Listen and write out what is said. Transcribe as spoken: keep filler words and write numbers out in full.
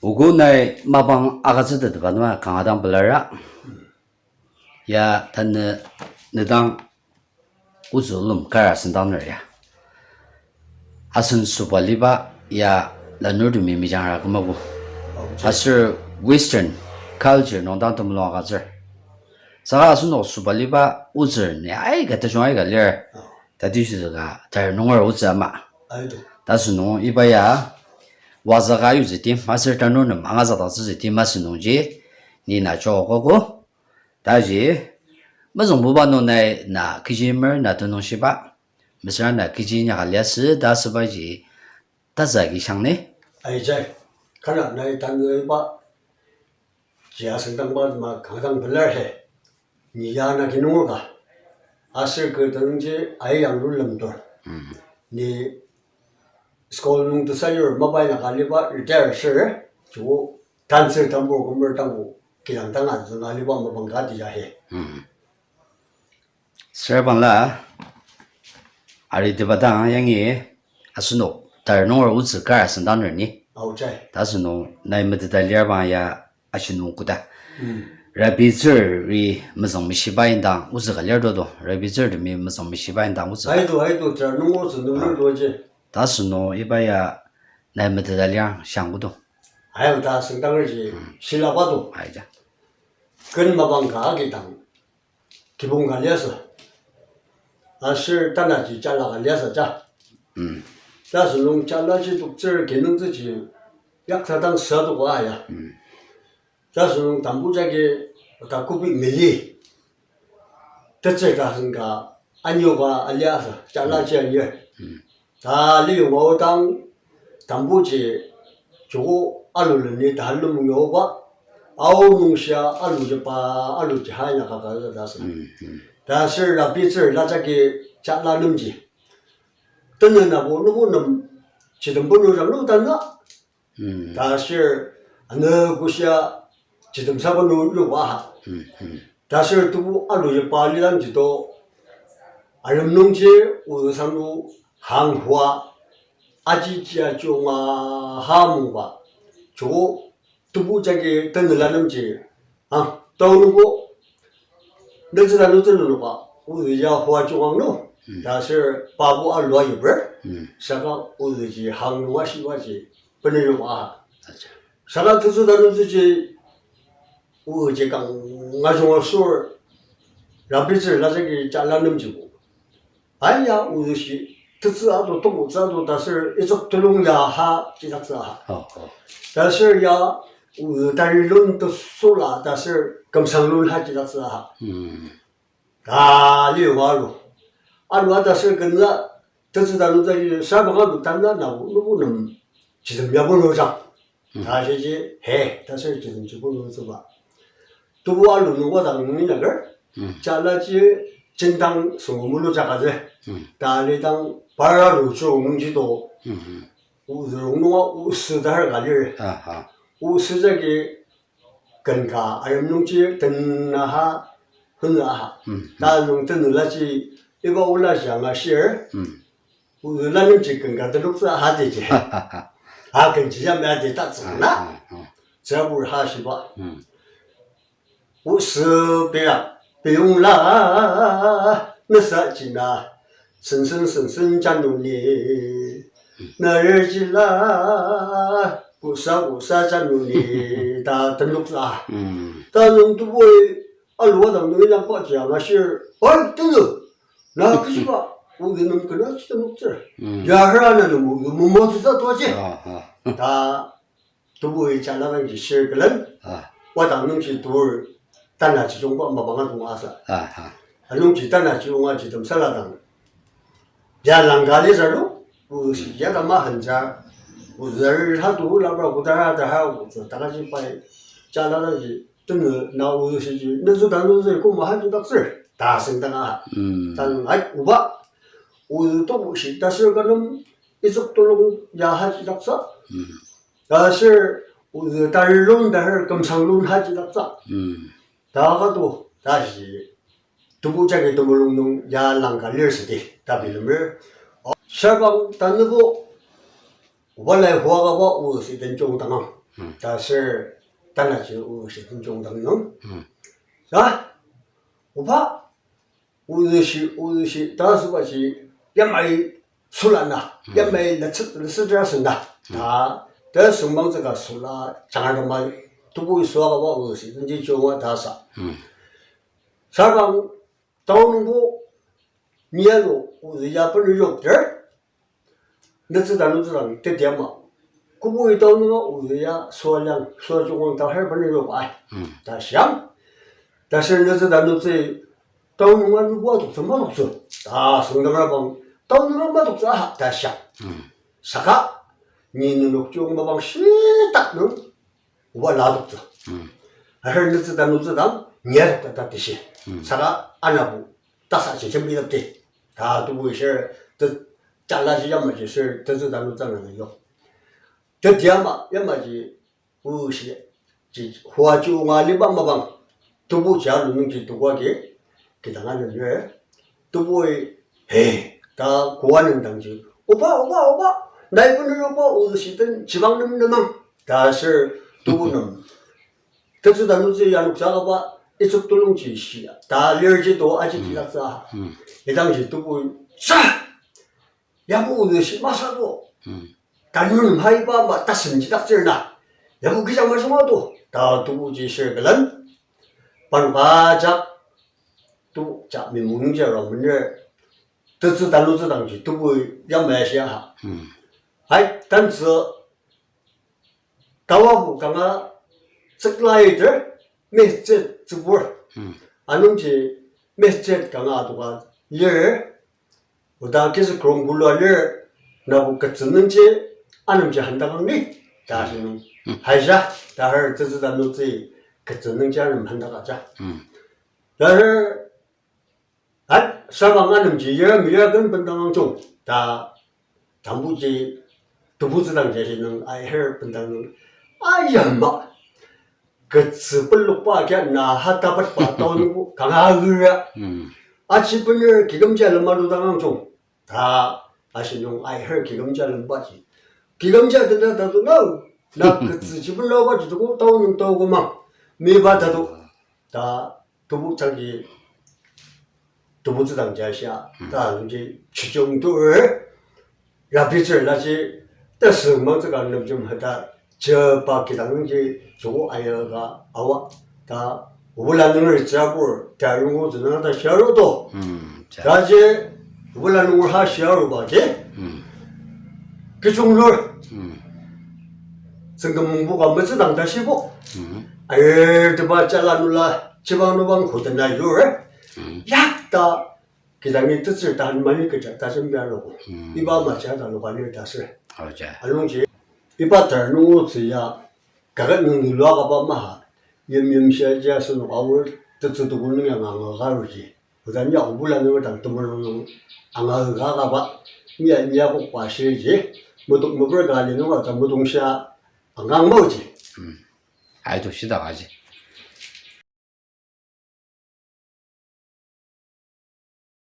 Ogo nai mapang agütsütetba nung kanga dang pelar. Ya tanü nedang ozü lem kar asüngdangner ya. Asen sobaliba ya lanurtemi mejangra kümogo. Aser Western culture nung dang temulung agütsür. Saka asenok sobaliba ozü ni aika tajung aika lir. Tati shizüka tar nunger ozü ama. Ta asünung iba ya wazüka yutsü tim, aser tanur nem angazükdaktsütsü tim asünungji, ni na joko ko. Taji, mezüngbuba nung nai na kechi mer na tenüngshiba, mesüra na kechi inyaka liasü ta asübaji, tatsü agi shang ni? Aijai, kara nai tanü iba ji asüngdangba ma kanga dang pelar he. Ni ya na kinungoka. Aser kü tenüngji ai yanglu lemtur. Ni school nung tesayur mapa inyaka liba retire shir, joko tantsür tambur kümer tangbo kidang dang azünga liba mapang ka ti ya he. Sür bangla, aritiba dang yangi asenok tar nunger ozü kar asüngdangner ni. Aojai. Ta asünung nai meteta lir bang ya asünung koda. Rabitsüri mezüngmeshiba indang ozü ka lir dodo. Rabitsüritemi mezüngmeshiba indang ozü ka. Aido, aido, tar nunger ozü nung lir doji. Ta asünung iba ya nai meteta lir shang kodo. Ayo ta asüngdangerji shilaba do. Aija. Ken mapang ka agidang kibong ka liasü. Aser tanaji jala ka liasü ja. Ta asünung jalaji toktsür kinungtsüji yakta dang süa toko aya. Ta asünung tambu jagi ta kobi meli. Tetsür ta asen ka anyoka aliasü, jalaji anir. Ta liyonga odang tambuji joko alu leni ta lem yoba, aonung shia alu jepa, aluji ha inyaka ka ta asü. Ta aser rabitsür la jagi jala nemji. Tenü nabo nubo nem jitem benu jang nu tanü. Ta aser ano kushia jitemsa benu yoba ha. Ta aser tebu alu jepa lidangji to arem nungji ozü sanglu hanghua aji jia junga ha mungba. Jo tebu jagi tenü la nemji. A, tao nungbo netsü ta nutsü nenoka ozü ya hua jungang no. Ta aser pabo alua yiper. Saka ozüji hang nunga shibaji benu yoba ha. Saka tetsü ta nutsüji ozüji kanga junga sur rabitsür la jagi jala nemjibo. Aya ozüshi tetsü ato tongtsü ato ta aser itsük telung ya ha jidaktsü ha. Ta aser ya ozü tarilun tesola ta aser kümsanglun ha jidaktsü ha. Ta liyonga alu. Alu ta aser kenla tetsü ta nutsü ji sabang alu tanü nabo nubo nem jitem ya benu jang. Ta shiji he ta aser jitemji benu tsüba. Tebu alu nung wadang nungi nagar. Jalaji jendang süngo mulu jakatsü. Ta lidang par alu chirong nungji to. Ozü rongnunga osü ta har ka lir. Osü jagi ken ka arem nungji tenü ha, hünü ha. Ta nung tenü laji iba ola ji angashir. Ozü la nemji ken ka tenoktsü ha tiji. Ha kenji yamai adi tatsüng na. Tsürabur ha shiba. Osü pira piyongla nüsa jina sensen sensen januni. Narerjila kusa kusa januni ta tenoktsü. Ta nung tebui alu wadang nungi nangpa ji angashir. Oi, tenü. Na kishiba, ozü nem kena ji tenoktsür. Yahra na nem ozü momo tsüsa toji. Ta tebui jala dangji shir külen. Wadang nungji tur tanaji jungba mapang adung asa. Anungji tanaji onga jitem saladang. Ya langka lisa lu, ozü ya tama hanja, ozü har hatu labra kudara daha ozü takaji pai, jala dangji, tenü na ozü shiji, nütsü ta nütsü kuma ha jidaktsür, ta asüngdanga ha. Tanung ai oba, ozü toku shi, ta aser ka nem, itsük telung ya ha jidaktsü. Ta aser, ozü tarilun ta har kümsanglun ha jidaktsü. Ta ka to, ta shi, tebu jagi temulung nung ya langka lir südi, ta bilemer. Sabang tanübo, oba lai hua kaba ozü den jung tangang. Ta ser tanaji oshi tenjung dang nung. Ta, oba, oshi, oshi, ta sübaji, yamai sula na, yamai letsü, letsü jera senda. Ta, ta süngmang tsüka sula, jangar kama, tebu isua kaba oshi tenji junga ta sa. Sakang, tao nungbo, nialo, oshi ya penu yok ter. Netsü tanutsü dang teti ama. Kübok tao nunga oya sua liang, sua jungang ta her bani yok ai. Ta shiang. Ta ser netsü tanutsü tao nunga nübua toktsü ma toktsü. Ta süngdangra bang tao nunga ma toktsü aha ta shiang. Saka ni nenok jung mapang shitak nung oba la toktsü. Aher netsü tanutsü dang nia tokta ta tishi. Saka anabu tasa ji jembi tokti. Ta tebu ishir, te, jala ji yamaji sir, tetsü tanutsü dang nung yok. Teti ama, yamaji, oshi, ji, hua ji onga liba mapang, tebu ji alu nungji tokwa ki, kidang alu lir, tebui, he, ta koa nendangji, oba, oba, oba, nai benu oba, oshi den, jibang nem nemang, ta ser, tebu nem. Tetsü tanutsü yanuk jakaba, Egypt tulungji shia, ta lirji to aji jidaktsü. Idangji tebu, sa! Yabo oshi masü to. Tanur nem haiba ma tasen jidaktsür na. Yabo kija ma shima to. Ta tebuji shir külen. Pan kajak. Tu ja mi munung ja ra mener. Tetsü tanutsü dangji tebu yamai shia ha. Hai, tantsü tawabu kanga tsüklaiter, mehtet tsübur. Anungji mehtet kanga adoka lir, oda kizü krong bulua lir, nabo ketsü nungji anemji handakang ni, ta asenung. Haja, ta her tetsü tanutsü ketsü nungji anem handaka ja. Ta her At, sabang anemji yira mira ken bendang angjung, ta, tambuji, tebutsü dang jaji nung, ai her bendang nung, ayama, ketsü pelokba kia na ha tapetba tao nungbo, kanga agira. Aji bener kikümja lema ludang angjung, ta, aji nung ai her kikümja lembaji. Kikümja tena tatu nao, na ketsü ji bena baji tuko tao nung tao koma, miba tatu. Ta tebu tsangji, tebutsü dang jashia, ta nungji chijung tur, rabitsür laji, ta süngmang tsüka nemjem hata, jeba kidang nungji, joko ayaka awa, ta, obula nunger tsabur, ta rungu tsünang ta shiaru to. Taji, obula nunger ha shiaruba ji, kijung nur. Tsüngküm mungbuka metsü dang ta shibo. Ayir teba jala nula, jibang nubang hudena yur. Yakta, kidangi tetsür tahan mani kecha ta jembia loko. Iba maja ta loka lir ta sür. Anungji, iba tar nungu tsüya, kaket nung nilua kaba maha, yim yim shia jia asenok aor, tetsü tebur nung ya nganga karuji. Oda nia obula nunger dang temulung nung anga ka kaba, nia nia kokba shiji, mutuk mepur ka ali nunga ta mutung shia angang maoji. Aido shidang aji.